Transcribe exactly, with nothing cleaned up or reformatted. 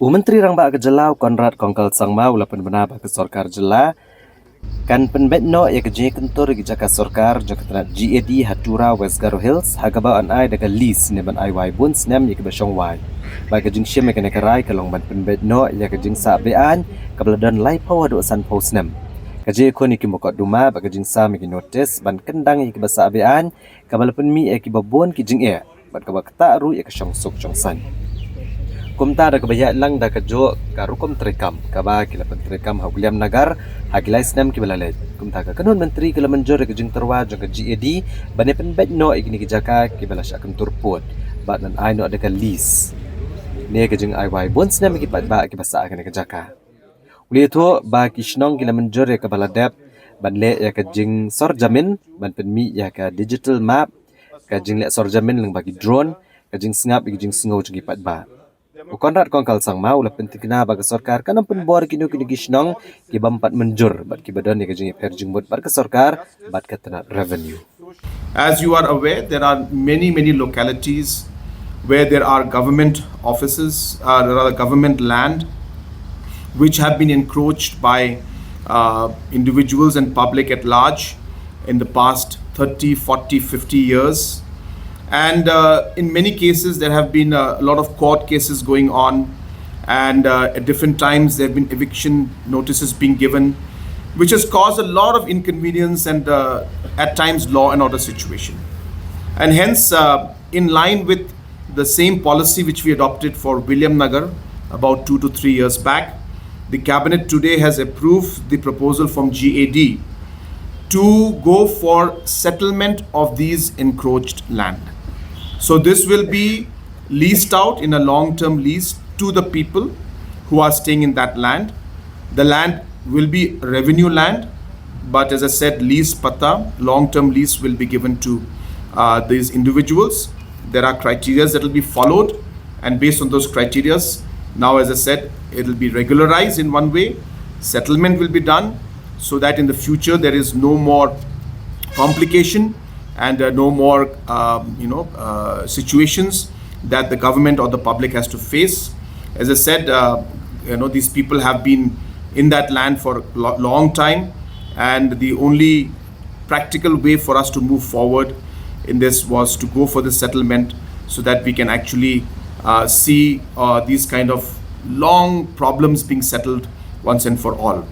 U Myntri Rangbah ka jylla u Conrad Kongkal Sangma u la pynbna ba ka sorkar jylla kan pynbeit noh ïa ka jingïakyntur ïa ki jaka sorkar jong ka tnat G A D ha Tura, West Garo Hills, ha kaba yn ai da ka lease ne ban ai wai bun snem ïa kiba shong wai. Ba ka jingshim ïa kane ka rai ka long ban pynbeit noh ïa ka jingsah be-aiñ kaba la don laiphew haduh sanphew snem. Ka jingïakhun ïa ki mukotduma bad ka jingsam ïa ki notis ban kyndang ïa kiba sah be-aiñ kaba la pynmih ïa kiba bun ki jingeh bad kaba ktah ruh ïa ka shongsuk shongsaiñ. Kumta da kaba ïaid lang da kajuh ka rukom treikam kaba ki la pyntreikam ha Williamnagar ha ki lai snem kiba la leit. Kumta ka kynhun myntri ka la mynjur ïa ka jingtyrwa jong ka G A D ban ïa pynbeit noh ïa kine ki jaka kiba la shah kyntur pud bad ban ai noh da ka lease ne ka jingai wai bun snem ïa ki paidbah kiba sah ha kane ka jaka. U la ïathuh ba ki shnong ki la mynjur ïa kaba la dep ban leh ïa ka jingsor jamin ban pynmih ïa ka digital map, ka jingleh sor jamin lyngba ki drone, ka jingsngap ïa ka jingsngew jong ki paidbah. U Conrad Kongkal Sangma u la pyntikna ba ka sorkar kan ym pynbor ïa kino kino ki shnong ki bym pat mynjur bad kiba don ïa ka jingïapher jingmut bad ka sorkar bad ka tnat revenue. As you are aware, there are many, many localities where there are government offices, uh, rather government land, which have been encroached by uh, individuals and public at large in the past thirty, forty, fifty years. And uh, in many cases, there have been a lot of court cases going on, and uh, at different times, there have been eviction notices being given, which has caused a lot of inconvenience and uh, at times law and order situation. And hence, uh, in line with the same policy which we adopted for Williamnagar about two to three years back, the cabinet today has approved the proposal from G A D to go for settlement of these encroached land. So this will be leased out in a long-term lease to the people who are staying in that land. The land will be revenue land, but as I said, lease patta, long-term lease will be given to uh, these individuals. There are criteria that will be followed, and based on those criteria, now, as I said, it will be regularized in one way, settlement will be done, so that in the future there is no more complication and uh, no more, um, you know, uh, situations that the government or the public has to face. As I said, uh, you know, these people have been in that land for a lo- long time, and the only practical way for us to move forward in this was to go for the settlement so that we can actually uh, see uh, these kind of long problems being settled once and for all.